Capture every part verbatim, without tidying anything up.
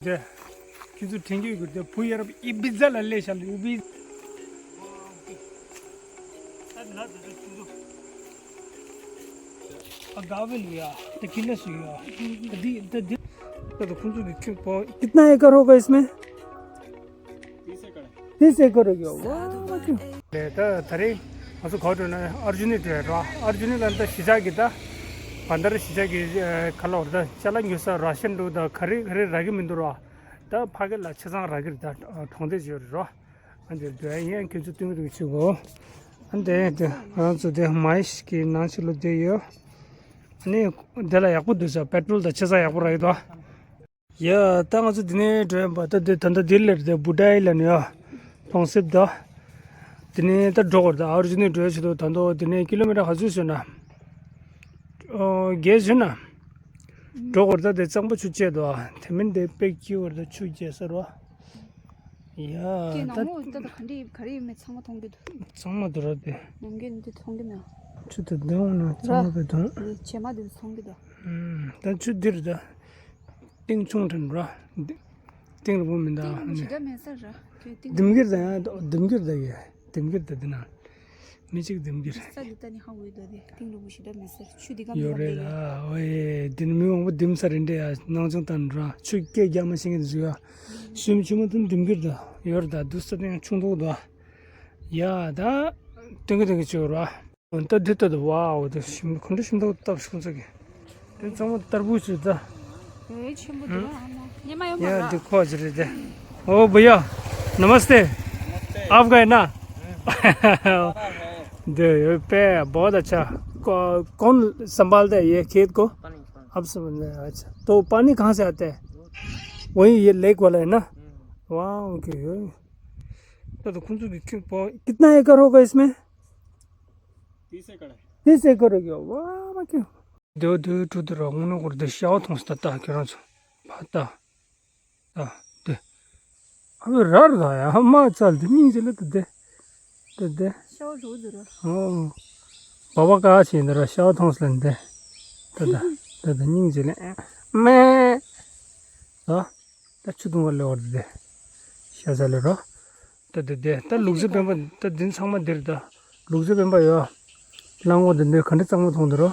དེ། ཁྱེད་ཚོ་དྲན་རྒྱུ་ཡོད་དེ་བུ་ཡ་རབས་ཨི་བི་ཛ་ལ་སླེབས་ཤག་ལ་ཨི་བི། ཨ་དགའ་བའི་ལུ་ཡ། དེ་ཁྱི་ལ་སུ་ཡ། དེ་དེ་དེ། ད་དུ་ཁོང་ཚོ་གི་ཁྱི་པོ། कितना एकड़ होगा इसमें? तीस एकड़। तीस एकड़ हो गया। वाह, वाह, क्यों? ད་ད་རེས་ང་ཚོ་ག་པར་འགྲོ་ན་ཨར་ཇུ་ནི་འགྲོ་ཡ་ར། ཨར་ཇུ་ནི་ལ་ད་གཞིས་ཆགས་ཀྱི་ད་བན་དར་གཞིས་ཆགས་ཀྱི་ཁ་ལོ་ར། ད་ཅ་ལག་ཉོ་ས་ར་ཤན་འགྲོ་ད་ག་རེ་ག་རེ་རག་གི་མི་འདུག་ར། ད་ཕ་གི་ལ་ཆ་ཚང་རག་གི་རེད། ད་གྲོང་སྡེ་བརྗོད་རེད་ར། ཨ་འདི་འགྲོ་ཡ་ཡིན། ཁྱོད་ཚོ་སྟོན་གི་འདུག་ཆུ་གོ། ཨ་འདི་འདི་ང་རང་ཚོ་འདི་མ་ཡིས་ཀྱི་ནང་ཆུ་ལོ་བསྡད་ཡོད། ཨ་ནི་འདི་ལ་ཡག་པོ་འདུག་ས། པེ་ཏྲོལ་དང་ཆ་ཚང་ཡག་པོ་རག་གི་འདུག་ཡ། ད་ང་ཚོ་འདི་ནས་འགྲོ་ཡིན་པ། ད་འདི་ད་ལྟ་འདི་ལ་རེད། འདི་བུ་ཌའི་ལ་ནི་ཡ་གྲོང་གསེབ་ད། འདི་ནས་ད་འགྲོ་དགོས་རེད། ད་ཨར་ཇུ་ནི་འགྲོ་ཡ་ཆེད་དུ་ད་ལྟ་འདི་ནས་ཀི་ལོ་མི་ཊར་ག་ཚོད་བཟོས་ན། ཨོ་བརྒྱད་བཟོས་ན། འགྲོ་དགོས་རེད། ད་འདི་གཙང་པོ་ཆུ་བཅད་དོ། དེ་མིན་འདི་དཔེ་སྐྱིད་པོ་རེད། ད་ཆུ་བཅད་ས་རོ། ཡ་ཀྱེ་ད་ནང་ལོགས་ད་ད་ག་འདྲ་ཡིན་ག་རེ་ཡིན་མིན་ཚང་མ་མཐོང་གི་འདུག་གཙང་མ་འདུག་ར་དེ། ནམ་རྒྱུན་འདི་མཐོང་གི་མེད། ཆུ་དེ་འདི་འོང་ན་གཙང་མ་དཔེ་མཐོང་། བྱེ་མ་འདི་མཐོང་གི་འདུག་ཨུམ། ད་ཆུ་འདིར་ད། གཏིང་ཆུང་དྲན་ར། གཏིང་རིང་པོ་མིན་ད། གཏིང་རིང་པོ་ཞེ་དྲག་མེད་ས་ར། ཁྱོད་གཏིང་ལྡིམ་གྱི་རེད་ད། ཡང་ལྡིམ་གྱི་རེད་ད་ཡ། ལྡིམ་གྱི་རེད་ད། འདི་ན་མི་གཅིག་ལྡིམ་གྱི་རེད། ས་འདི་ད་ནི་ཧ་གོ་ཡོད་ད། དེ་གཏིང་རིང་པོ་ཞེ་དྲག་མེད་ས་ར། ཆུ་འདི་ག་མི་ཡོད་རེད་ད། ཨོ་ཡེ། འདི་ནི་མི་མང་པོ་ལྡིམ་ས་རེད་འདྲ་ཡ། སྣང་ཆུང་བཏང་ར། ཆུ་སྐད་རྒྱག་མ་ཤེས་མཁན་འདི་ཚོ་ཡ། ཤུལ་ཆུ་མ་ཐོན་ལྡིམ་གྱི་རེད་ད། ཡོད་རེད་ད། འདུག་ས་དེ་ཡང་ཆུང་མདོག་འདུག་ཡ་ད། སྟོན་གྱི་སྟོན་གྱི་ཆུ་ཡོད་ར། ད་འདི་ལྟ་དུ་ཝའོ། དེ་ཞིམ། ཁོང་ཁྲོ་ཞིམ་མདོག་སྟབས་ཤིག་ཁོང་ཚོ་གི། དེ་ཚང་མ་ཏར་བུ་ཞིག་ད། ཨེ་ཆེན་པོ་འདུག་ཨ་མ། ཉི་མ་ཡོད་མ་ཡ་ར། འདི་ཁོ་ཅི་རེད་དེ། ओ भैया, नमस्ते। नमस्ते। आप गए ना? हम्म। दे, ये पे बहुत अच्छा। कौ-, कौन संभालता है ये खेत को? पानी, पानी। आप संभालते हैं, अच्छा। तो पानी कहाँ से आता है? वही ये लेक वाला है ना? हम्म। वाह, ओके। तो, तो कौन सा, कितना एकड़ होगा इसमें? तीस एकड़ है। तीस एकड़ हो गया। वाह, वाह, क्यों? दो, दो, टू, दो, रंग ना कर दे, शाव थोंस ता, ता, कह रहा हूँ। ता, ता, दे। अबे रर दा यार, हम चल दे, नहीं चले तो दे। तो दे। शाव जो दे रहा। ओ। बाबा का छे दे रहा, शाव थोंस लेन दे। तो दा, तो दा, नहीं चले। मैं। ता, ता चुदुंग वाले और दे। शाव चले रहा। ད་དེ་དེ་ད་ལུག་རྫི་སྤེན་པ་ད་འདི་ཚང་མ་འདིར་ད་ལུག་རྫི་སྤེན་པ་ཡོད། གླང་པོ་འདི་འདི་ག་འདྲ་གཙང་མ་མཐོང་འདི་རོ།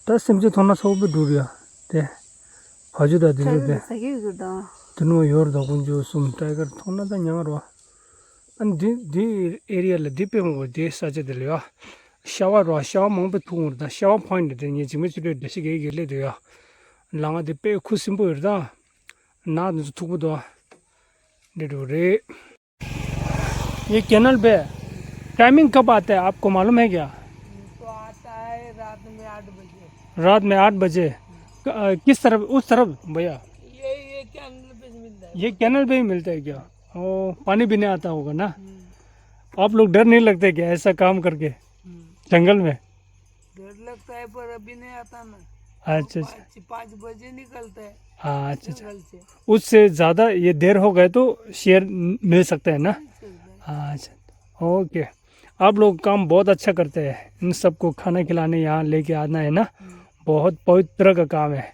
ད་སེམས་ཅན་མཐོང་ན་ཚ་བོ་དཔེ་འདུག་རེད་ཡ། དེ་བ་ཇུ་ད་འདི་འདི་དེ་ཟ་གི་ཡོད་ད། འདི་ནོ་ཡོར་ད་དཀོན་མཆོག་གསུམ་ཊའི་གར་མཐོང་ན་ད་མྱང་རོ། ཨ་འདི་འདི་ཨེ་རི་ཡ་ལ་འདི་དཔེ་མང་པོ་འདི་ས་ཆ་དེ་ལ་ཡ། ཤ་བ་རོ་ཤ་བ་མང་པོ་ཐུག་འོང་རེད་ད། ཤ་བ་ཕོ་ཡིན་འདི་ངས་འཇིགས་མེད་ཆུ་ཚོད་འདྲ་ཞིག་གེ་གེ་སླེབས་འདུག་ཡ། ལ་ང་འདི་དཔེ་ཁུ་སིམ་པོ་ཡོད་རེད་ད། ནག་འདི་ཚོ་མཐུག་པོ་འདུག་འདི་འདྲ་རེད། ये कैनल पे टाइमिंग कब आता है, आपको मालूम है क्या? तो आता है रात में आठ बजे। रात में आठ बजे। क-, अ, किस तरफ, उस तरफ भैया? ये, ये कैनल पे ही मिलता है। ये कैनल पे ही मिलता है क्या? ओ, पानी भी नहीं आता होगा ना। हम्म। आप लोग डर नहीं लगते क्या ऐसा काम करके? हम्म। जंगल में? डर लगता है, पर अभी नहीं आता ना। अच्छा, अच्छा। पाँच, पाँच बजे निकलता है हाँ, अच्छा, अच्छा। जंगल से। उससे ज़्यादा ये देर हो गए तो शेर म-, मिल सकते हैं ना? मिल सकता है। हाँ, अच्छा। ओके। आप लोग काम बहुत अच्छा करते हैं। इन सबको खाना खिलाने यहाँ लेके आना है ना? हम्म। बहुत पवित्र का काम है।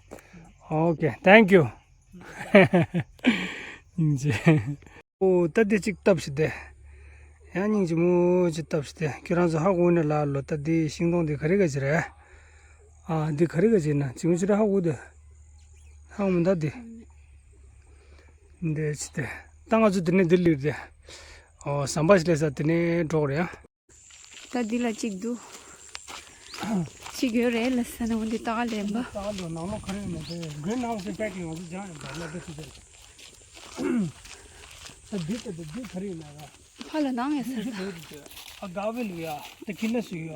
Okay, thank you। Ji. ཨོ་ད་འདི་གཅིག་བཏབ་ཤིག་དེ། ཡང་སྙིང་རྗེ་མོ་ཅིག་བཏབ་ཤིག་དེ། ཁྱེད་རང་ཚོ་ཧ་གོ་ནས་ལ་ལོ། ད་འདི་ཤིང་སྡོང་འདི་ག་རེ་ག་ཅི་རེད། ཨ་འདི་ག་རེ་ག་ཅི་ན་ཅིང་ཅི་རེ་ཧ་གོ་དེ། ཧ་གོ་མི་འདུག་དེ། འདི་ཅི་དེ། ད་ང་ཚོ་འདི་ནས་འདི་ལིར་དེ། ཨོ་ཟམ་པ་ཞིག་ལས་ས་འདི་ནས་འགྲོ་གི་རེད་ཡ། ད་འདི་ལ་གཅིག་འདུག་གཅིག་ཡོད་རེད་ལ་ས་ན་འོ་འདི་ཏག་ལེན་པ། ད་ལོ་ནང་ལོ་ག་རེ་ཡོད་མེད་དེ། གྲིན་ཧའུ་སི་པེ་ཀིང་ང་ཚོ་སྦྱང་ཡོད་པ་ལ་དེ་ཚོ་དེ། ད་འདི་ད་འདི་ག་རེ་ཡོད་ན་ར། ཕ་ལ་ནང་ཡོད་ས་ད། ཨ་ག་ཝེ་ལུ་ཡ། ད་ཁི་ན་སུ་ཡ།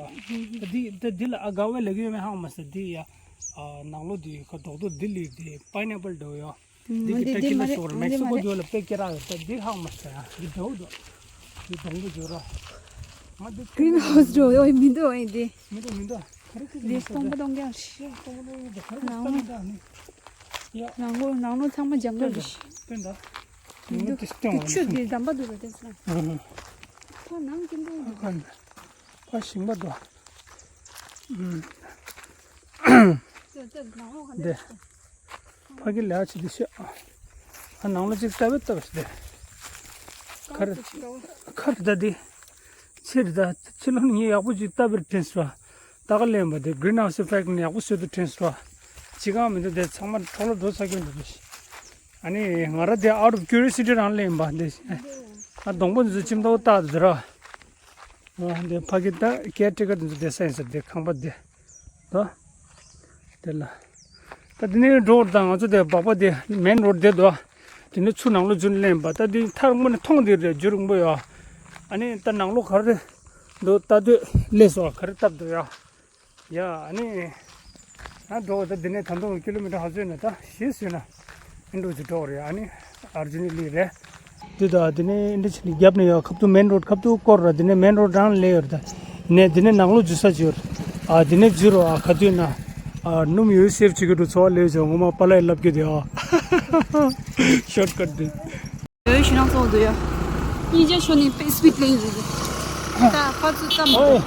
ད་འདི་ད་འདི་ལ་ཨ་ག་ཝེ་ལ་གི་ཡོད་མེད་ཧ་མ་ས་འདི་ཡ། ཨ་ནང་ལོ་འདི་ཁ་རྡོག་རྡོག་འདི་ལི་འདི་པའི་ནེ་པལ་འདྲ་བོ་ཡ། འདི་འདི་འདི་མ་རེད། འདི་མ་རེད། མེག་སི་ཀོ་ཇོ་ལ་དཔེ་སྐྱེ་རག་ཡོད། ད་འདི་ཧ་མ་ས་ཡ། འདི་འདྲ་བོ་འདུག་འདི་སྡོང་པོ་ཇོ་ར། ང་འདི་གྲིན་ཧའུ་སི་འགྲོ་ཡོད་མི་འདུག་ཨེ་འདི། མི་འདུག་མི་འདུག་ག་རེ་ཁུ་འདི་མ་ས་སྟོང་པ་སྟོང་རྐྱང་ཞིག་སྟོང་པ་སྟོང་རྐྱང་ག་རེ་ཁུ་ནང་ལོ་སྟོང་རྐྱང་ནི། ཡ། ནང་ལོ་ནང་ལོ་ཚང་མ་ལྗང་ཁུ་རེད། སྟོན་ད། མི་འདུག་འདི་སྟོང་བ་ཆུ་འདི་འདམ་པ་འདུག་ལ་དེ་ཚོ། ཨ་ཧ། ཕ་ནང་སྐྱིད་པོ་འདུག་ཨ་ཧ། ཕ་ཞིང་པ་འདུག་ཨུམ། ཙེ་ཙེ་ནང་ལོ་ག་འདི། ནས། ཕ་གི་ལས་ཅི་འདི་ཤ། ནང་ལོ་ཅིག་ལྟ་བུ་ལྟ་བུ་ཞིག་དེ། ཁར་ཁར་ད་དེ། ཕྱིར་ད་ཕྱི་ལོགས་ནས་ངས་ཡག་པོ་ཅིག་ལྟ་བུར་དྲན་སོང་། ད་ག་ལེན་པ་དེ་Greenhouse Effect ནས་ཡག་པོ་བཟོས་འདུག་དྲན་སོང་། ཅི་གང་མི་འདུག་དེ་ཚང་མ་འཕྲོ་བརླག་འགྲོ་ཚར་གྱི་འདུག་ཨ་ནི་ང་རང་དེ་out of curiosity རང་ལེན་པ་དེ། ཨ་སྡོང་པོ་འདི་ཚོ་ཁྱིམ་ཐོག་བཏགས་འདུག་ར། ཨ་དེ་ཕ་གི་ད་caretaker འདི་ཚོ་བསྡད་ས་ཡིན་ཟེར་དེ་ཁང་པ་དེ། ད། དེ་ལ། ད་དེ་ནས་འགྲོ་བར་དང་ང་ཚོ་དེ་སྦག་སྦག་དེ་main road དེ་འདུག་དེ་ནས་ཚུར་ནང་ལོགས་འཛུལ་ལེན་པ་ད་དེ་ཐག་རིང་པོ་ནས་མཐོང་དེ་རེད། རྒྱུ་རིང་པོ་ཡོད། ཨ་ནི་ད་ནང་ལོགས་ག་རེ་འདུག་ལྟ་དུས་ལས་སོ་ག་རེ་བཏབ་འདུག་ཡ། ཡ་ཨ་ནི། ང་འགྲོ་བ་ད་འདི་ནས་ད་དུང་ཀི་ལོ་མི་ཊར་ཧ་ཟོས་ན་ད་ཞེས་ཟོས་ན་ཨིན་འགྲོ་ཅིག་འགྲོ་བ་རེད། ཨ་ནི་ཨར་ཇུ་ནི་ལི་རེད། འདི་ད་འདི་ནས་ཨིན་འདྲ་ཆེ་ནི་རྒྱབ་ནས་ཡ་ཁབ་ཏུ་main road ཁབ་ཏུ་སྐོར་ར་འདི་ནས་main road རང་ལས་ཡོད་ད། ནས་འདི་ནས་ནང་ལོགས་འཛུལ་ས་ཅིག་ཡོད། ཨ་འདི་ནས་འཛུལ་རོ་ཨ་ག་དུས་ན། ཨ་སྣུམ་ཡོད་སེབ་བྱེད་ཀྱི་འགྲོ་ཚོ་བ་ལས་བྱོ་ངོ་མ་པ་ལ་ཡི་ལབ་ཀྱི་དེ་ཨ། shortcut འདི། ཡོའི་ཞུ་ནང་ཚོགས་འདུ་ཡ། ཉིན་རྒྱ་ཤོ་ནི་པེ་སི་པིག་ལེན་ཡོད། ད་ཕ་ཚུ་ཙམ་མ་ཨོའི།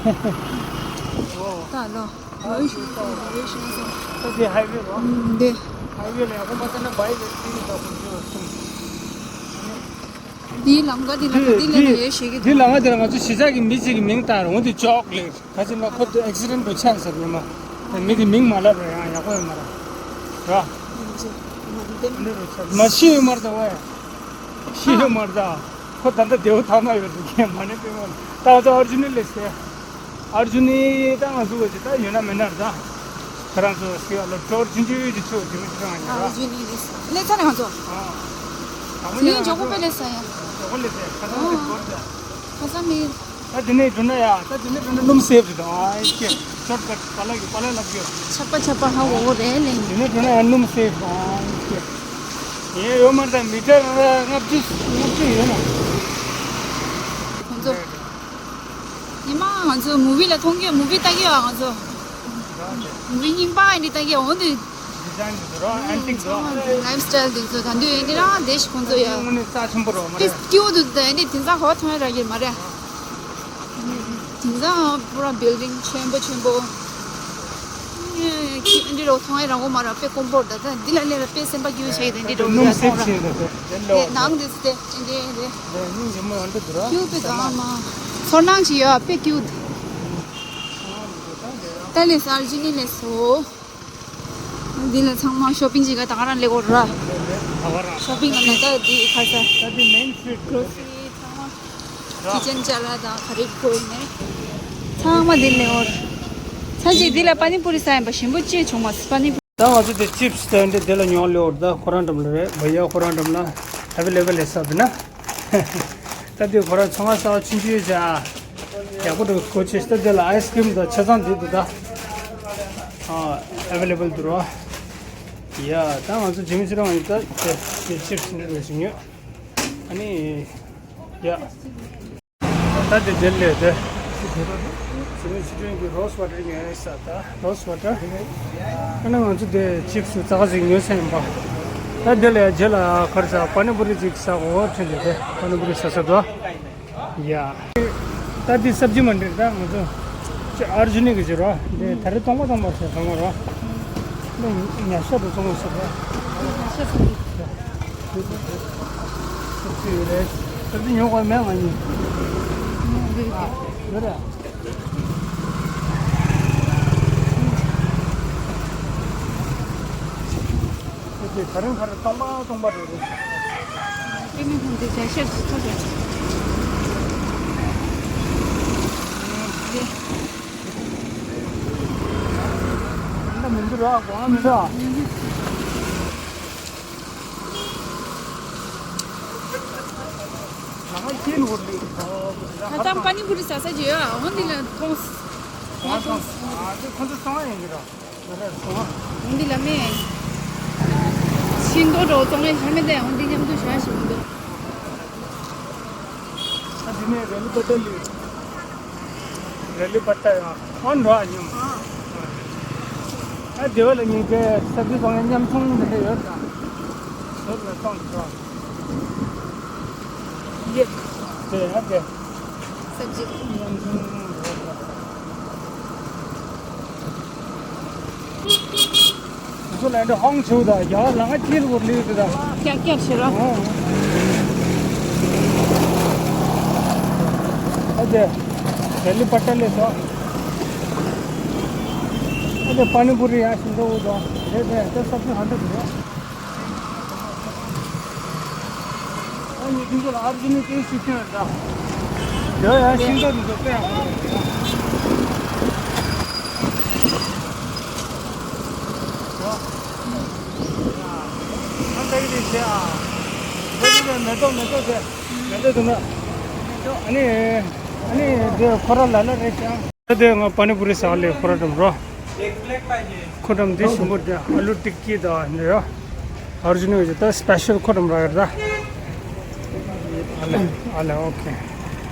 ད་ལོ། ཡོའི་ཞུ་ནང་ཚོགས་འདུ་ཡོའི་ཞུ་ནང་ཚོགས། ད་དེ་ཧའི་ཝེ་རོ། ཨུམ་དེ། ཧའི་ཝེ་ལ་ཡག་པོ་མ་ཚར་ན་བའི་ལ་དེ་ནི་ད་ཁོང་ཚོ་གསུང་། དེའི་ལམ་ཀ་དེ་ལ་དེ་དེ་ལེན་ན་ཡོད་ཞེས་ཀྱི་དེ་འདུག་ལམ་ཀ་དེ་ལ་ང་ཚོ་གཞིས་ཆགས་ཀྱི་མི་གཅིག་གི་མིང་བཏགས་ར་འོ་དེ་ཅོག་ལེ། ད་ཅི་ན་ཁོ་དེ་ཨེག་སི་ཌེན་ཊི་འགྲོ་ཆགས་ཟེར་ཡོད་མ། དེ་མི་དེ་མིང་མ་ལབ་ར་ཡང་ཡག་པོ་ཡོད་མ་ར། ར། མ་ཤི་ཡོད་མ་རེད་ད་ཝེ། ཤི་ཡོད་མ་རེད་ད། ཁོ་ད་ལྟ་བདེ་བོ་ཐང་ན་ཡོད་རེད་ཁྱེད་མ་ཎི་པི་མ་ད་ང་ཚོ་ཨར་ཇུ་ནི་ལས་ཟེར། ཨར་ཇུ་ནི་ད་ང་ཚོ་ག་ཅི་ད་ཡོད་ན་མེད་ན་རེད་ད། ཁོ་རང་ཚོ་ཤི་ཡོད་ལ་གྲོར་ཆུང་ཆུང་ཡོད་ཀྱི་ཆུ་ཇི་མི་ཆུ་ང་ཉོ་ཨར་ཇུ་ནི་ལས་ལས་ཚ་ནས་ང་ཚོ། ཨ། ད་ངོ་ཉོ་ང་ཚོ། ཇོ་གོ་པེ་ལས་ཟ་ཡ། ཇོ་གོ་ལས་ཟེར་ཁ་སང་ཚེ་གོར་ཟེར། ཁ་སང་མི། ད་དེ་ནས་འགྲོ་ན་ཡ། ད་དེ་ནས་འགྲོ་ན་སྣུམ་སེབ་རེད་དང་ཨ་ཨེ་ཀེ། ཤོར་ཀཊ་པ་ལ་གི་པ་ལ་ལབ་གི། ཆག་པ་ཆག་པ་ཧ་འོ་འོ་རེད་ལེ། དེ་ནས་འགྲོ་ན་ཡ་སྣུམ་སེབ་དང་ཨ་ཨེ་ཀེ། ངས་ཡོད་མ་རེད་ད་མི་ཊར་ལྔ་བཅུ་ལྔ་བཅུ་ཡོད་ན། ཁོང་ཚོ། ཉི་མ་ང་ཚོ་མུ་བི་ལ་མཐོང་གི་མུ་བི་ལྟ་གི་ཡོད་ང་ཚོ། མུ་བི་རྙིང་པ་ཨེ་འདི་ལྟ་གི་ཡོད་འོ་འདི། ཌི་ཛའིན་འདི་ཚོ་རོ་ཨན་ཊིག་ཚང་མ་ལའིབ་སི་ཊའིལ་འདི་ཚོ་ད་འདི་ཨེ་འདི་རང་བདེ་ཞིག་ཁོང་ཚོ་ཡ། དངོས་གནས་རྩ་ཆེན་པོ་རོ་མ་ཏིས་རེད། ཀྱུ་འདུག་ད་ཨེ་འདི་དེང་སང་གོ་ཐོན་ར་གི་མ་རེད། དེང་སང་པུ་ར་བིལ་ཌིང་ཆེན་པོ་ཆེན་པོ། ཨེ་འདི་རོ་མཐོང་ཨེ་རང་གོ་མ་ར་དཔེ་དཀོན་པོ་ར་ད་ད་འདི་ལ་སླེབས་ར་དཔེ་སེམས་པ་སྐྱིད་པོ་ཆགས་ཡི་ད་འདི་རོ་སྣུམ་སེབ་བྱས་ད་དེ་དེ་ལོ། ནང་དེ་སྟེ་ཨེ་འདི་ཨེ་འདི། དེ་སྙིང་རྗེ་མོ་ཡང་འདི་འདུག་ར། ཀྱུ་དཔེ་གང་མ། ཚོར་སྣང་ཅིག་ཡོད་དཔེ་ཀྱུ། ད་ལས་སར་ཇི་ནི་ལས་སོ། འདི་ལ་ཚང་མ་ཤོ་པིང་བྱེད་ག་ད་ག་རང་སླེབས་ཡོད་ར། ཤོ་པིང་ལ་ནི་ད་འདི་ཁ་ས། ད་འདི་མེན་སི་ཊི་རིཊ་གྲོ་སི་རི་ཚང་མ། ཀི་ཅན་ཅ་ལག་དང་ག་རེ་ཁོ་ཡིན་ནས། ཚང་མ་འདི་ལ་ཡོད། ཚ་ཅིག་འདི་ལ་པ་ནི་པུ་རི་ཟ་ཡིན་པ་ཞིམ་པོ་ཅིག་བྱུང་མ་སི་པ་ནི་པུ་རི། ད་ང་ཚོ་དེ་ཅིབ་སི་དེ་འདྲ་དེ་ལ་ཉོ་ལེ་ཡོད་ད་ཁོ་རང་འགྲམ་ལ་རེད་བ་ཡ་ཁོ་རང་འགྲམ་ལ་ཨ་བེ་ལེ་བེལ་ལས་ས་འདི་ན། ད་དེ་ཁོ་རང་ཚོང་ང་ས་བ་ཆུང་ཆུང་ཡོད་ཅག་ཡག་པོ་འགྲོ་གོ་ཆེ་ཤི་ད་དེ་ལ་ཨའི་སི་ཀི་རིམ་དང་ཆ་ཚང་འདི་འདུག་ད། ཨ་ཨ་བེ་ལེ་བེལ་འདུག་རོ། ཡ་ད་ང་ཚོ་ཇི་མི་ཅི་རང་ཡིན་ད་དེ་དེ་ཅིབ་སི་འདི་འདྲ་ཞིག་ཉོས། ཨ་ནི། ཡ། ད་དེ་དེ་ལས་དེ། ཇི་མི་ཅི་རང་གི་རོ་སི་ཝ་ཊར་ཉོས་ས་ད་རོ་སི་ཝ་ཊར། ཨ་ནི་ང་ཚོ་དེ་ཅིབ་སི་ཙག་ཙིག་ཉོས་ས་ཡིན་པ། ད་དེ་ལས་རྗེས་ལ་ཁར་ས་པ་ནི་པུ་རི་ཅིག་ས་འོ་ཁྲིད་དེ་དེ་པ་ནི་པུ་རི་ས་ས་དོ། ཡ། ད་འདི་སབ་ཇི་མ་འདྲེན་ད་ང་ཚོ། ཅི་ཨར་ཇུ་ནི་གི་ཅི་རོ། འདི་ད་རེ་སྟོང་པ་སྟོང་པ་ཟེར་སོང་བ་རོ། འདི་ཉ་ཤ་དུ་སོང་བ་ཟེར་རོ། ཉ་ཤ་སོང་བ། སབ་ཇི་ཡོད་རེད། སབ་ཇི་ཉོ་དགོས་མེད་ང་གཉིས། ཡོད་རེད། ཨེ་ཙི་ད་རིང་ཕར་སྟོང་པ་སྟོང་པ་འགྲོ་རེད། ཨེ་མི་ཁོང་ཚོས་ཇ་ཤར་ཞིག་ཐོག་རེད། ད་མི་འདུག་ར་གོང་མི་འདུག་ང་ཁྱེད་ནོར་ལེ། ད་ལྟ་པ་ནི་པུ་རི་ཟ་ས་ཅིག་ཡོད་ཨ་འོ་འདི་ལ་མཐོང་། ང་མཐོང་། ཨ་ཙི་ཁོང་ཚོ་གསང་བ་ཡིན་གྱི་ར། འོ་འདི་ལ་མེད། ཤིང་ཏོག་འགྲོ་བཙོང་ཡ་ཆ་མེད་དེ་འོ་འདི་མཉམ་དུ་བྱ་ཞིག་མི་འདུག་ཨ་འདི་ནས་རེ་ལི་པ་ཏ་ལི། རེ་ལི་པ་ཏ་ཡ་ཨ་འགྲོ་ཨ་མཉམ། ཨ་དེ་བ་ལ་ཉིན་དེ་ས་ཁུལ་བཙོང་ཡ་མཉམ་ཚོང་འདི་འདྲ་ཡོད་དང་། ཟོར་ལ་བཙོང་འགྲོ། ཡེ། དེ་ཨ་དེ། སབ་ཇི། ཚོ་ལ་འདི་ཧོང་ཆེའུ་དང་རྒྱ་གར་ལ་ང་ཅིར་བོར་ལི་དེ་དང་ ཀྱང་ཀྱང་ཤེས་ར། ཨ་ཅེ། ཌེ་ལི་པ་ཊ་ལེ་སོ། ཨ་ཅེ་པ་ནི་པུ་རི་ཡང་ཞིམ་འདྲ་འོ་དོ། རེད་རེད། དེ་སབ་ཇི་ཧན་ད་རེད། ཨ་ནི་ཁྱེད་ཚོ་ལ་ཨར་ཇི་ནི་ཏེ་སི་ཤེས་ར། དེ་ཡང་ཤིང་ཏོག་འདི་ཚོ་དཔེ་ཡག་པོ་རེད། ཨ་ཏག་ཏག་བྱས་ཨ། འདི་ནི་མེ་ཏོག་མེ་ཏོག་དེ། མེ་ཏོག་འདུག་ན། ཨ་ནི། ཨ་ནི་དེ་ཁོ་ར་ལ་ལ་རེད་ཤག་ད་དེ་ང་པ་ནི་པུ་རི་ཟ་ལེ་ཁོ་ར་འགྲམ་རོ། ཁོ་འགྲམ་འདི་ཞིམ་པོ་དེ་ཨ་ལུ་ཏིག་ཀི་དང་འདི་རོ། ཨོ་རི་ཇི་ནལ་ཡོད་ད་སི་པེ་ཤལ་ཁོ་འགྲམ་ར་ཡོད་ད། ཨ་ལེ་ཨ་ལེ་ཨོ་ཁེ།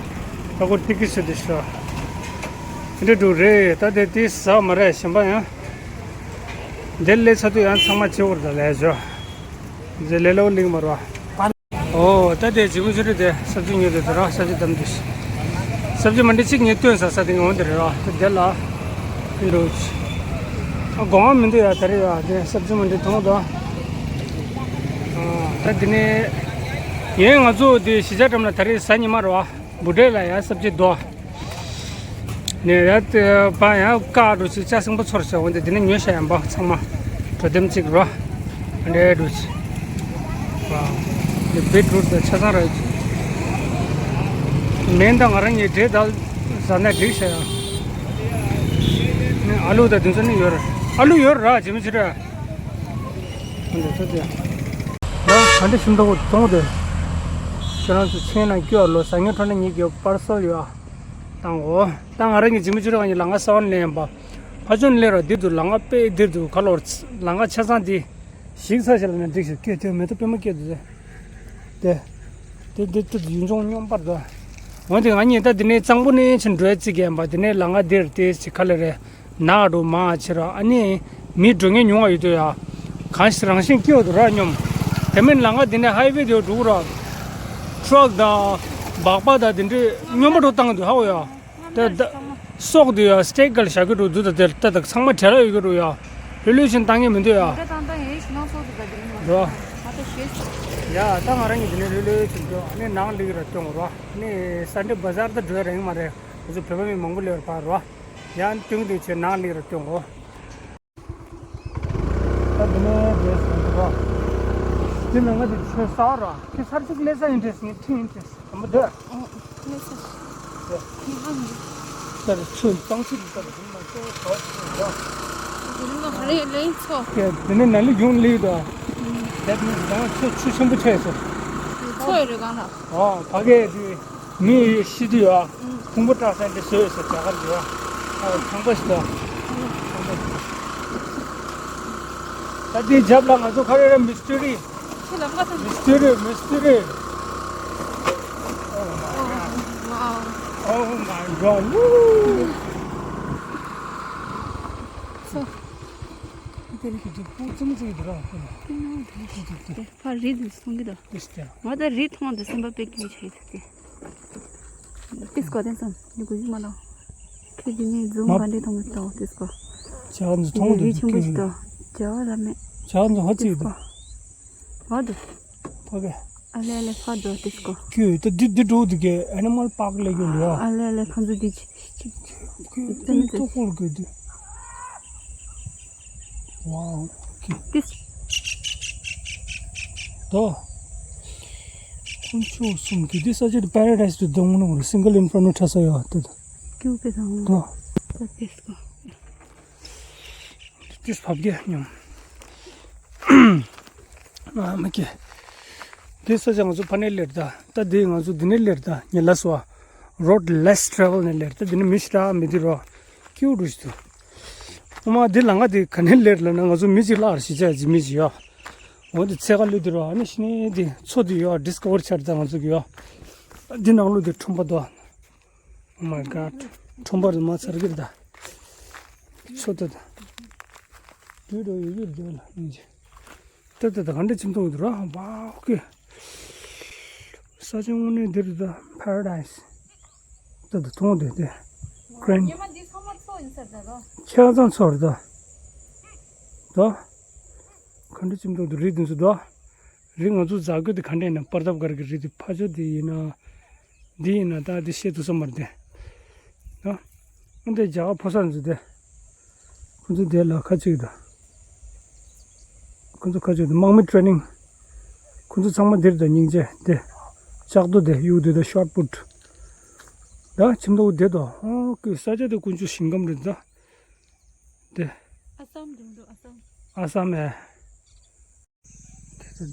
ད་ཁོ་ཏིག་ཀི་སུ་དེ་ཤོ། འདི་འདྲ་འདུག་རེད། ད་དེ་དེ་ཟ་མ་རེད་གཞན་པ་ཡང་། འདི་ལས་ཚ་དུས་ཡང་ཚང་མ་བྱེད་འོར་ད་ལས་ཞོ། འདི་ལས་ལོ་ལིང་མ་རོ། ཨོ་ད་དེ་ཇི་མུ་ཇི་རི་དེ་སབ་ཇི་ཉོས་དེ་དེ་ར་སབ་ཇི་དམ་དེ། སབ་ཇི་མན་ཌི་གཅིག་ངས་སྟོན་ས་ས་དེ་ངས་འོང་དེ་རེད་ར་དེ་དེ་ལ། འདི་འདྲ་འདུག་ཨ་དགོངས་པ་མི་འདུག་ཡ་ད་རེས་ཡ་དེ་སབ་ཇི་མན་ཌི་མཐོང་དོ། ཨ་ད་དེ་ནས། ཡིན་ང་ཚོ་དེ་གཞིས་ཆགས་འགྲམ་ལ་ད་རེས་གཟའ་ཉི་མ་རེད་བ། བུ་ཌེ་ལ་ཡ་སབ་ཇི་དོ། ནས་ཡ་དེ་བ་ཡ་ཀ་འགྲོ་ཆེ་ལྕགས་སྲིན་པོ་ཚོར་བྱ་འོན་ཏེ་དེ་ནས་ཉོས་ཤ་ཡ་འབའ་ཚང་མ་དྲོ་དེམ་གཅིག་རོ། འདྲེ་འགྲོ་ཆེ། བ། དེ་བིཊ་རུཊ་དང་ཆ་ཚང་ར། མེན་དང་ང་རང་གཉིས་འདྲེ་དལ་ཟ་ན་འགྲིག་ཤ་ཡ། ནས་ཨ་ལུ་དང་དེ་ཚོ་ནི་ཡོད་ར། ཨ་ལུ་ཡོད་ར་ཇི་མི་ཇི་ར། འདི་ཚོ་དེ། ད་ག་འདྲ་ཞིམ་འདུག་མཐོང་དེ། ཁྱེད་རང་ཚོ་ཆེན་ན་སྐྱོ་ལོ་ཟ་ངེ་ཁྲོ་ན་ཉིད་ཀྱི་པར་སལ་ཡོད། བཏང་གོ། ད་ང་རང་གི་ཇི་མི་ཇི་ར་ང་གཉིས་ལ་ང་ས་བོན་ལེན་པ། ཕ་ཆུང་ལེ་ར་འདིར་དུ་ལ་ང་དཔེ་འདིར་དུ་ཁ་ལོར་ལ་ང་ཆ་ཚང་འདི། ཞིག་ཚ་ཞིག་ལ་ནས་འགྲིག་ཞིག་སྐད་དེ་མེ་ཏོག་པད་མ་སྐད་དེ། དེ། དེ་དེ་དེ་ཡུན་ཅུང་སྙོམས་པར་དུ། འོན་ཏེ་ང་གཉིས་ད་དེ་ནས་གཙང་པོ་ནས་ཕྱིན་འགྲོ་ཡ་རྩིས་རྒན་པ་དེ་ནས་ལ་ང་འདིར་དེ་ཞིག་ཁ་ལེ་རེད། ནག་འགྲོ་མ་ཆེ་ར་ཨ་ནི། མི་འགྲོ་ངེས་ཉུང་བ་ཡོད་དུ་ཡ། གང་ཞིག་རང་བཞིན་སྐྱེ་བ་དུ་ར་སྙོམས། དེ་མིན་ལ་ང་དེ་ནས་ཧའི་ཝེ་དེ་འགྲོ་གི་ར། ཊྲག་དང་། སྦག་སྦག་དང་དེ་འདྲས་སྙོམས་པ་འགྲོ་བཏང་གི་འདུག་ཧ་གོ་ཡ། ད་ད། སྲོག་དེ་ཡ་སི་ཊེག་གལ་བཞག་གི་འགྲོ་འདུག་ད་དེ་ད་ད་ཚང་མ་བྲེལ་ཡོད་གི་འགྲོ་ཡ། ལྷོད་ལྷོད་བཞིན་བཏང་ངེས་མི་འདུག་ཡ། འགྲོ་བཏང་བཏང་ཡིན་ཞིག་ནང་སྲོག་དེ་ད་དེ་མིན་མ་འགྲོ། ང་ད་ཤེས། ཡ་ད་ང་རང་གཉིས་དེ་ནས་ལྷོད་ལྷོད་བཞིན་འགྲོ་ཨ་ནི་ནང་ལིག་ར་སྟོན་རོ། ཨ་ནི་སན་ཌེ་བ་ཛར་ད་འགྲོ་ཡ་རེད་མ་རེད། ང་ཚོ་བོད་པ་མི་མང་པོ་ལས་ར་ཕར་རོ། ཡང་སྟོན་གྱི་འདུག་ཆེ་ནང་ལིག་ར་སྟོན་གོ། ད་འདི་ནས་འདྲེས་སོང་གོ། འདི་ནང་ང་འདི་ཆོས་ས་ར་ཁྱི་ཚར་ཅིག་ལས་ས་ཡིན་འདྲེས་ངས་ཁྲིད་ཡིན་འདྲེས་དམ་པོ་འདོད། ཨོ། ལས་ས་ཞིག་ཁྱི་ཧ་མི། ད་ཆོས་གཙང་ཆུ་འདི་ད་འདི་ནང་ཆོས་ས་ཞིག་ར། འདི་ནང་ག་རེ་ལས་ཚོ། ཁྱེད་འདི་ནས་ནང་ལ་ཡོང་ལིག་ད། དེབ་ནི་ང་ཆོས་ཆུ་ཆེན་པོ་ཆགས་སོང་། ཚོ་ཡོད་རེད་གང་ལ། ཨ་ཕ་གི་འདི། མི་ཡི་ཤི་དུས་ཡ། ཁུང་བུ་བཀྲ་ས་འདི་བཟོས་ཡོད་ས་རྒྱ་གར་གྱི་ཡ། ཨ་ཁང་པ་ཞིག་ད། ད་འདི་རྒྱབ་ལ་ང་ཚོ་ཁ་རེ་རེ་མི་སི་ཏི་རི། ཁྱེད་ལ་མ་ཐང་། མི་སི་ཏི་རི་མི་སི་ཏི་རི། Oh my God. ཚོ། དེ་རེད། དེ་སྤུ་ཙམ་ཙམ་གྱི་ར་ཁོ་ལ། ཕ་རི་དུ་སོང་གི་ད། ཏིས་ཀྱ། ང་ད་རི་མཐོང་དུ་སེམས་པ་དཔེ་སྐྱིད་ཆེ་ཐུབ་ཀྱི། ཏིས་ཀོ་དེ་ཙམ་ནི་གུ་ཡི་མ་ལོ། ཁྱེད་ཀྱི་ནི་ཛུམ་མ་ག་འདྲེ་མཐོང་གི་ད་ཏིས་ཀོ། ཇ་ནི་མཐོང་དུ་རི་ཆེན་པོ་ཞིག་ད། ཇ་བ་ར་མེ། ཇ་ནི་ཧ་ཅིག་ད། ཧ་དུ། ཕ་གི། ཨ་ལེ་ཨ་ལེ་ཕ་དུ་ཏིས་ཀོ། ཁྱོད་ད་འདི་འདི་འགྲོ་འདི་གི་ཨེ་ནི་མལ་པཱརྐ་ལ་ཡོད་ལ། ཨ་ལེ་ཨ་ལེ་ཁ་འཛུགས་འདི་ཅི་ཅི། ཁྱོད་ཏོག་ཧོལ་གི་འདི། Wow. Okay. This. ད། ཁོང་ཚོ་གསུམ་གྱིས་འདི་ས་ཆ་དེ་པ་ར་ཌའི་སི་དུ་གཏོང་ནོ་རེད། སིང་གལ་ཨིན་ཕེར་ནོ་ཁྲ་ས་ཡོད་དེ། ཀྱུ་པེ་དང་། ད། ད་ཏིས་ཀོ། ཏིས་བབ་གེ་ཉམ། ཨ་མ་ཀེ། འདི་ས་ཆ་ང་ཚོ་ཕ་ནས་ལེར་ད། ད་འདི་ང་ཚོ་འདི་ནས་ལེར་ད་ཉེ་ལ་སོ། Road less travel ནས་ལེར་ད་འདི་ནས་མི་ཤི་ར་མི་འདི་རོ། ཀྱུ་རུ་ཤི་དུ། ཨོ་མ་འདི་ལ་ང་འདི་ག་ནས་ལེར་ལ་ན་ང་ཚོ་མི་གཅིག་ལ་ཨར་ཤི་ཆ་ཇི་མི་གཅིག་ཡོ། འོ་འདི་ཚེ་ག་ལུས་འདི་རོ་ཨ་ནི་ཤི་ནས་འདི་མཚོ་འདི་ཡོ་ཌིས་ཀ་ཝར་ཆར་ད་ང་ཚོ་གི་ཡོ། འདི་ནང་ལུ་འདི་ཁྲོམ་པ་དོ། Oh my God. ཁྲོམ་པར་མ་ཚར་གིར་ད། ཆོ་ད་ད། དུས་འགྲོ་ཡོད་ཡོད་འདོད་ལ་ཡིན་གྱི། ད་ད་ད་ག་འདྲ་ཁྱིམ་ཚང་འདུག་ར་བ་ཨོ་ཀེ། ས་ཆ་དངོས་གནས་འདིར་ད་པ་ར་ཌའི་སི། ད་ད་མཐོང་འདོད་དེ། ཀྲེན། ཉི་མ་འདི་ཚང་མ་མཚོ་ཡིན་ས་ད་ར། ཁྱེད་ཚང་མཚོ་རེད་ད། ད། ག་འདྲ་ཁྱིམ་ཚང་འདུག་རི་འདི་ཚོ་ད། རི་ང་ཚོ་འཛེག་རྒྱུ་དེ་ག་འདྲ་ཡིན་ན། པར་ཐབ་གར་གི་རི་དེ་ཕ་ཆོ་དེ་ཡིན་ན། འདི་ཡིན་ན་ད་འདི་ཤེས་ཐུབ་ས་མ་རེད་དེ། ད་འདི་རྒྱ་གར་ཕོ་གསར་ཚོ་དེ། ཁོ་ཚོ་དེ་ལ་ཁ་ཅིག་དང་། ཁོ་ཚོ་ཁ་ཅིག་དང་། དམག་མི་ཊེ་རེ་ནིང་། ཁོ་ཚོ་ཚང་མ་འདིར་དང་། སྙིང་རྗེ་དེ། ལྕགས་རྡོ་དེ་གཡུག་དུས་དང་ཤོཊ་པུཊ། ད་ཁྱིམ་ཐོག་དེ་དང་། ཨོ་ཀེ། ས་ཆ་དེ་དཀོན་མཆོག་ཞིང་ཁམས་རེད་ད། དེ། ཨ་སམ་དུང་དུ་ཨ་སམ། ཨ་སམ་ཨེ།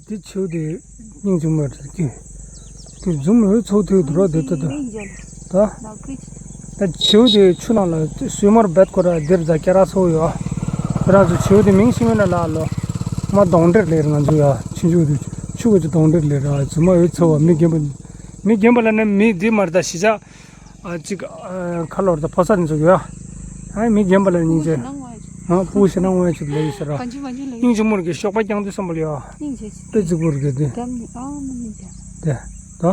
དེ་ཆུ་དེ་སྙིང་རྗེ་མོ་རེད་ཀི། དེ་འཛུམ་འོད་ཚོགས་དུས་དུ་རོ་དེ་ལྟ་དུ། ད། ད་ཆུ་དེ་ཆུ་ནང་ལ་སུའི་མར་བེད་ཁོ་ར་འདིར་ད་སྐྱ་ར་ཚོགས་ཡོད། ཁྱེད་རང་ཚོ་ཆུ་དེ་མིང་ཤེས་མེད་ན་ལ་ལོ། མ་གདོང་འདྲེར་ལེར་ང་ཚོ་ཡ་ཆུ་ཆུ་དེ་ཆུ་གོ་ཆུ་གདོང་འདྲེར་ལེར་ར། འཛུམ་མ་འོད་ཚོགས་བ་མི་རྒན་པ། མི་རྒན་པ་ལ་ནི་མི་འདི་མར་ད་ཤི་ཆ། ཨ་ཅིག་ཨ་ཁ་ལོར་དང་ཕོ་གསར་འཛུགས་ཡོད། ཨ་མི་རྒན་པ་ལ་སྙིང་རྗེ། ཨ་སྤུ་ཞེ་ན་ངོ་ཡ་ཅིག་ལས་ཡོད་ཟེར་ར། གང་ཅི་མ་ཅི་ལས་སྙིང་རྗེ་མོར་གི་གཤོག་པ་རྐྱང་དུས་བསམ་པ་ལ་ཡོད། སྙིང་རྗེ་ཅིག་དཔེ་རྫིག་པོར་གི་དེ། གམ་ནི་ཨ་མ་ནི་ཅ། དེ། ད།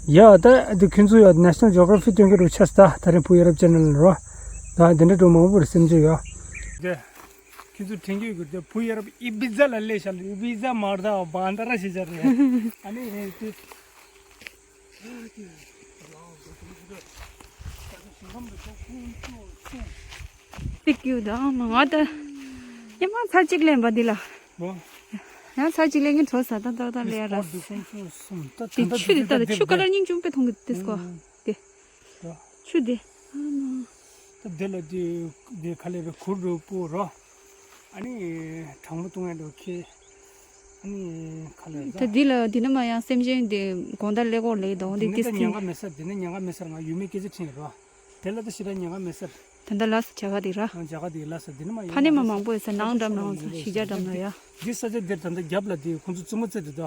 ཡ་ད་དེ་ཁྱོད་ཚོ་ཡ་National Geography སྟོན་གི་རུ་ཆས་ད་ད་རིང་བུ་ཡ་རབས་ཅེ་ནལ་རོ། ད་དེ་འདྲ་འགྲོ་མང་པོ་རེད་སེམས་ཅི་ཡོད། དེ། ཁྱོད་ཚོ་དྲན་གི་ཡོད་གི་དེ་བུ་ཡ་རབས་ཨི་བི་ཛ་ལ་སླེབས་ཤག་ལ། ཨི་བི་ཛ་མར་ད་བ་འདྲ་ར་ཞེ་ཅར་རེད། ཨ་ནི་དེ། ཏིག་ཡོད་ད་མ་ང་ད། ཡ་མ་ཚར་གཅིག་ལེན་པ་འདི་ལ། ཡང་ཚར་གཅིག་ལེན་གི་འགྲོ་ས་ད་ད་ད་ལེ་ཡ་ར། དེ་ཆུ་དེ་ད་ད་ཆུ་ཀ་ལར་སྙིང་རྗེ་དཔེ་མཐོང་གི་དེ་སྐོ། དེ། ཆུ་དེ། ད་དེ་ལ་དེ་དེ་ཁ་ལས་རེ་གུར་རུ་སྤོ་རོ། ཨ་ནི་གྲང་མོ་བཏུང་ཡ་འགྲོ་ཁེ། ཨ་ནི་ཁ་ལས་ད། ད་འདི་ལ་འདི་ན་མ་ཡང་སེམས་ཅན་དེ་དགོང་དག་ཀླད་ཀོར་ལས་དང་དེ་འདི་ནི་ད་ཉེན་ཁ་མེད་ས། འདི་ནི་ཉེན་ཁ་མེད་སར་ང་ཡུལ་མི་སྐད་ཆ་དྲིས་རོ། དེ་ལ་ད་ཞེ་དྲག་ཉེན་ཁ་མེད་སར། ད་ལྟ་ལ་ས་བྱ་ག་དེ་ར། ཨ་བྱ་ག་དེ་ལ་ས་འདི་ནི་མ་ཡང་ཕ་ནས་མ་མང་པོ་ཡོད་ས་ནང་འགྲམ་ནང་ས་གཞིས་ཆགས་འགྲམ་ན་ཡ། འདི་ས་ཆ་འདིར་ད་ལྟ་རྒྱབ་ལ་དེ་ཁོང་ཚོ་བཙུན་མ་རྩེ་དེ་ད།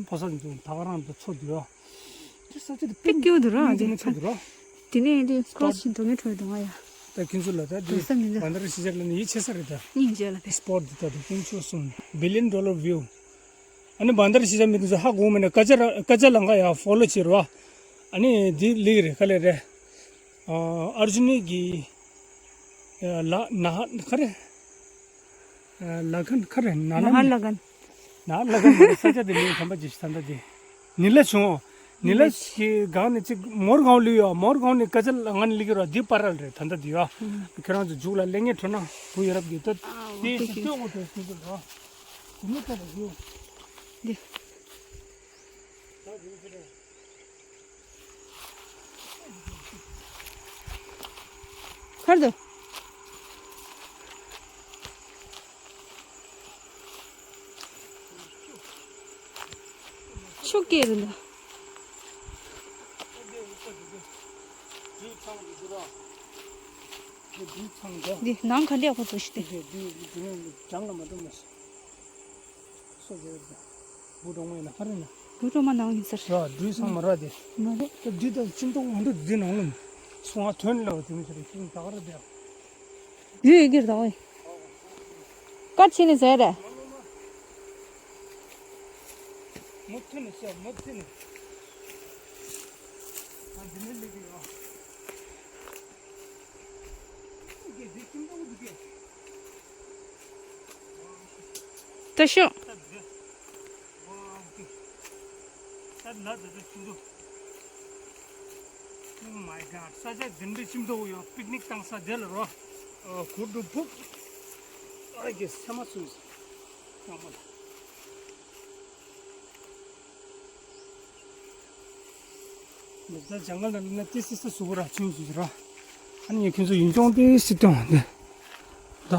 ཕོ་གསར་འདུག་ད་ག་རང་དུ་འཚོ་དུ་ཡོ། དེ་ས་ཆ་དེ་དཔེ་སྐྱིད་པོ་འདུག་ར། དེ་ཚོ་འདུག་ར། དེ་ནས་དེ་ཀོ་ཤིན་འགྲོ་ངེས་འཕྲོ་ཡི་འདུག་ང་ཡ། ད་ཁྱོད་ཚོ་ལ་ད་དེ་འགྲོ་ས་མི་འདུག་བན་དར་ཤི་ཇར་ལ་ནི་ཡིད་ཆེས་ས་རེད་ད། སྙིང་རྗེ་ལ་དེ། སི་པོཊ་འདི་ད་དུ་དཀོན་མཆོག་གསུམ། Billion Dollar View། ཨ་ནི་བན་དར་ཤི་ཇར་མི་འདུག་ས་ཧ་གོ་མེད་ན་ཀ་ཅ་ར་ཀ་ཅ་ལང་ཀ་ཡ་ཕོ་ལོ་བྱེད་རོ། ཨ་ནི་འདི་ལིག་རེད་ག་ལེ་རེད། ཨ་ཨར་ཇུ་ནི་གི་ལ་ན་ཧ་ག་རེ། ལ་ཁན་ཁ་རེ་ན་ན་ཧ་ལ་ཁན། ན་ཧ་ལ་ཁན་ས་ཆ་དེ་ནི་དམ་པ་ཇི་ཤི་ད་ལྟ་དེ། ནི་ལ་བྱུང་། ནི་ལ་ཤི་གང་ནི་ཅིག་མོར་གང་ལུས་ཡོ། མོར་གང་ནི་ཀ་ཅ་ལ་ང་ནི་ལི་གི་རོ་དེ་པ་རལ་རེད་ད་ལྟ་དེ་ཡོ། ཁྱེད་རང་ཚོ་མཇུག་ལ་གླེང་ངེས་འཕྲོ་ན་བུ་ཡ་རབས་ཀྱི་ཏོ། དེ་ཤི་སྟོད་འོ་དེ་ཤི་ཟེར་རོ། དེ་ནི་ད་ལ་ཡོ། དེ། ཁར་དུ། ཆུ་སྐྱེས་རུ་འདུག་འདི་ནང་ག་འདྲ་ཡག་པོ་འདུག་ཤི་སྟེ། འདི་འདི་འདི་ནང་གྱང་ལ་མ་འདུག་མ། སོ་རྒྱལ་རྒྱལ། བུ་གྲོགས་མ་ཡིན་ན་ཧ་རེ་ན། བུ་གྲོགས་མ་ནང་ཡིན་ཟེར། ར་འདུས་ཚང་མ་ར་དེ། མ་རེད། ད་འདི་དང་ཁྱིམ་ཐོག་འོང་དུས་འདི་ནང་ལ། སོང་ང་ཐོན་ལ་བ་དེ་མི་ཚེ་རེ་ཁྱིམ་ད་ག་ར་དེ། འདི་ཡི་གེར་དང་། ཀ་ཆི་ནི་ཟེར་རེད། མུ་མཐུད་ནས་བཤད། མུ་མཐུད་ནས། ཨ་འདི་ནས་སླེབས་ཀྱི་ཡོད། འདི་འདི་ཁྱིམ་ཐོག་འདི་གས། ད་ཤོག་ད་ལ་ད་ད་ཁྱིམ་ཐོག Oh my God. ས་ཆ་འདི་འདྲའི་ཁྱིམ་ཐོག་ཡོད། པིག་ནིག་བཏང་ས་དེ་ལ་རོ། གུར་དུ་ཕུབ། ཨ་ཀེ་སེམས་མ་སུས། ཡང་མ་ལ། མི་ཚ་ཇང་གལ་ནང་ན་ཏི་སི་ས་སུ་བ་ར་ཆུང་སུ་ར། ཨ་ནི་ཁྱོད་ཚོ་ཡིན་ཅོང་ཏི་སི་ཏོང་ནི། ད།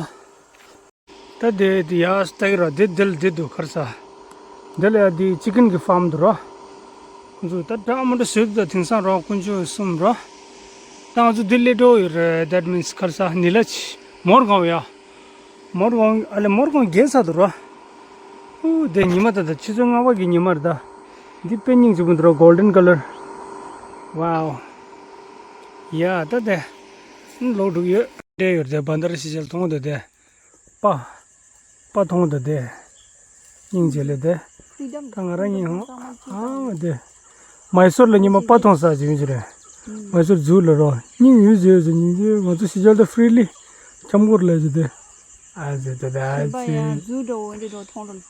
ད་དེ་དེ་ཡ་སྟག་ར་དེ་དེ་ལ་དེ་འདུག་ཁར་ས། དེ་ལ་ཡ་དེ་ཅི་ཀན་གི་ཕཱམ་འདུག་ར། ཁོང་ཚོ་ད་འདྲ་མི་འདྲ་བཟོས་འདུག་ད་དེང་སང་རང་དཀོན་མཆོག་གསུམ་ར། ད་ང་ཚོ་དེ་སླེབས་འགྲོ་ཡོད་རེད། That means ཁར་ས་ནི་ལ་ཆི་མོར་གང་ཡ། མོར་གང་ཨ་ལེ་མོར་གང་རྒྱལ་ས་འདུག་ར། ཨོ་དེ་ཉི་མ་ད་ད་ཆུ་ཚོད་ལྔ་པ་གི་ཉི་མ་རེད་ད། འདི་དཔེ་སྙིང་རྗེ་པོ་འདུག་ར་Golden Color། Wow། ཡ་ད་དེ། ལོག་འགྲོ་གི་ཡོད། འདྲེ་ཡོད་དེ་བན་དར་ཤི་ཇར་མཐོང་འདུག་དེ། པ། པ་མཐོང་འདུག་དེ། སྙིང་རྗེ་ལེ་དེ། ད་ང་རང་གཉིས་ཧང་ཨང་དེ། མའི་སོར་ལ་ཉི་མ་པ་མཐོང་ས་ཅིག་ཡོད་ཀྱི་རེད། མའི་སོར་ཛུ་ལ་རོ། སྙིང་ཡོད་ཟེར་ཡོད་ཟེར་སྙིང་རྗེ། ང་ཚོ་ཤི་ཇར་དེ་ཧྥི་རི་ལི་ཁྱམས་སྐོར་ལས་ཟེར་དེ། ཨ་ཟེར་དེ་ད་ཨ་ཟེར། ཛུ་འདྲ་བོ་འདི་འདྲ་མཐོང་རུང་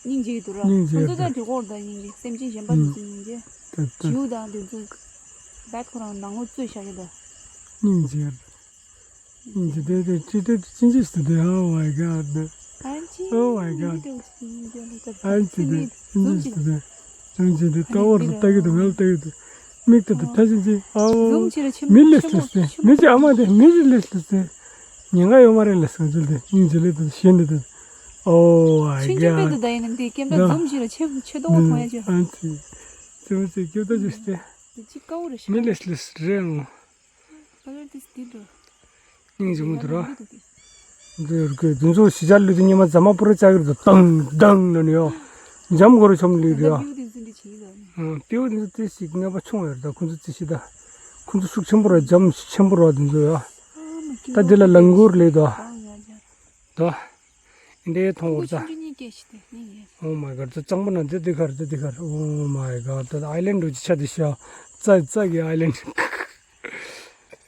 སྙིང་རྗེ་འདུག་ར། སྙིང་རྗེ་ཁོང་ཚོ་ད་འདུག་འགྲིག་གོ་ར། ད་སྙིང་རྗེ། སེམས་ཅན་གཞན་པ་ཚོ་ཚོ་སྙིང་རྗེ། ད་ད་བྱིའུ་དང་དེ་ཚོ་བད་ཁོ་རང་ནང་ལོགས་བཙོས་བཞག་གི་འདུག་སྙིང་རྗེ། སྙིང་རྗེ་དེ་དེ་ཅི་དེ་ཅི་ཅི་ཞིག་དེ། Oh my God. Oh my God. Oh my God. ཨན་ཅི་དེ་ཅི་ཅི་ཞིག་དེ། ཅང་ཅི་དེ་ལྟ་གི་འདུག་ང་ལ་ལྟ་གི་འདུག་མིག་དེ་དེ་ཐ་ཅི་ཅི། ཨོ། མི་ལས་ལས་སེ། མི་ཅི་ཨ་མ་དེ་མི་ཅི་ལས་ལས་སེ། ཉེན་ཁ་ཡོད་མ་རེད་ལས་སེ་ཅི་དེ། སྙིང་རྗེ་ལས་དེ་ཞེན་དེ་དེ། Oh my God. ཆུང་ཆུང་པོ་དེ་ད་ཡིན་ན་འདི་སྐེམ་ད་འཛུམ་ཞིག་ལ་ཆེ་ཆེ་ཏོག་མཐོང་ཡ་ཅོ། ཨན་ཅི། ཅི་མི་ཅི་སྐེམ་ད་ཅི་སྟེ། དེ་ཅི་ཀའུ་རེ་ཤ། མི་ལས་ལས་རེད་ཨང་། Color this did. སྙིང་རྗེ་མོ་འདུག་ར། འདི་ཡོད་གི་འདི་ཚོ་གཞིས་ཆགས་ལུས་དེ་ཉི་མ་རྫ་མ་པུ་ར་ལྕགས་ཀྱི་འདུག་ཏང་ཏང་ལ་ནི་ཡོ། འཇམ་གོ་རུ་ཆོམ་ལུས་རེད་ཡོ། ཨ། པིའུ་འདི་ཚོ་དེ་ཞིག་ངན་པ་ཆུང་བ་ཡོད་རེད། ད་ཁོ་ཚོ་རྩི་ཤི་ད། ཁོ་ཚོ་ཤུགས་ཆེན་པོ་ར་འཇམ་ཤུགས་ཆེན་པོ་ར་འདི་ཚོ་ཡོ། ད་འདི་ལ་ལང་གུར་ལས་དོ། དོ། འདི་མཐོང་བར་ད། Oh my God. ད་གཙང་པོ་ན་འདི་འདི་གར་འདི་འདི་གར། Oh my God. ད་ཨའི་ལན་འགྲོ་ཅི་ཆ་དེ་ཤ། རྩ་རྩ་གི་ཨའི་ལན།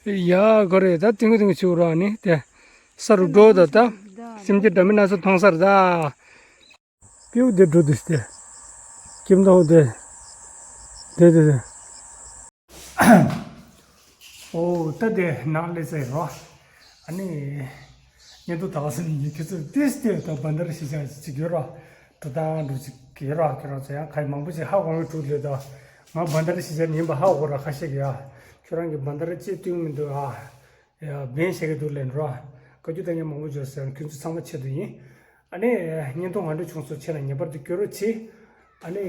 ཡ་གོ་རེད། ད་ཏིང་གི་ཏིང་གི་ཆུ་ར་ནི་དེ་ས་རུ་འགྲོ་ད། ད་སེམས་ཅན་འདྲ་མིན་སྣ་ཚོགས་མཐོང་སར་ད། པིའུ་དེ་འགྲོ་དུས་དེ་ཀྱེམ་དང་དེ་དེ་དེ་དེ། ཨོ་ད་དེ་ནང་ལས་ཚེ་རོ། ཨ་ནི་ཉེ་དུ་དག་སེམས་ཉི་ཁི་ཚོ་ཏིས་ཏེ་ད་བན་དར་གཞིས་ཆགས་ཅིག་ཡོད་རོ། འགྲོ་སྟངས་འགྲོ་ཅིག་ཡོད་རོ། ཁྱོད་རང་ཚོ་ཡང་ཁ་མང་པོ་ཅིག་ཧ་གོ་གི་འགྲོ་ལོས་ད། ང་བན་དར་གཞིས་ཆགས་ཡིན་པ་ཧ་གོ་ར་ཁ་ཤས་ཀྱི་ཡ། ཁྱོད་རང་གི་བན་དར་ཅིག་བསྟུན་མི་འདུག་ཨ། ཡ་བན་ཤེས་ཀྱི་འདུག་ལན་རོ། བཀའ་བཀྱོན་ད་ངས་མང་པོ་བརྗོད་ཟེར་ཁྱོད་ཚོ་ཚང་མ་ཆེད་དུ་ཡིན། ཨ་ནི་བརྙན་ཐུང་ང་འདྲ་བྱུང་སོང་། ཆེ་ན་ངེས་པར་དུ་བསྐྱོད་རོགས་གྱིས། ཨ་ནི་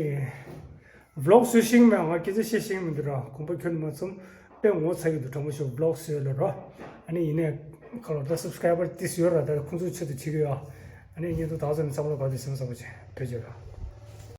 ཝི་ལོག་བཟོ་ཤེས་མེད། ང་སྐད་ཆ་བཤད་ཤེས་མི་འདུག་ར། དགོངས་པ་ཁྱོན་ནས་མ་ཚོམ། དཔེ་ངོ་ཚ་གི་འདུག་དྲང་པོ་ཞུ། ཝི་ལོག་བཟོས་ལ་ར། ཨ་ནི་ཡིན་ནའི་ཁ་ལོ་ད་སབ་སི་ཀ་རའི་བར་ཏིས་ཡོད་ར། ད་ཁོང་ཚོའི་ཆེད་དུ་བྱེད་ཀྱི་ཡོད། ཨ་ནི་བརྙན་ཐུང་དག་ཙམ་ཚང་མ་ལ་ག་དུས་སེམས་བཟང་པོ་བྱེད་བེད་སྤྱོད་ར།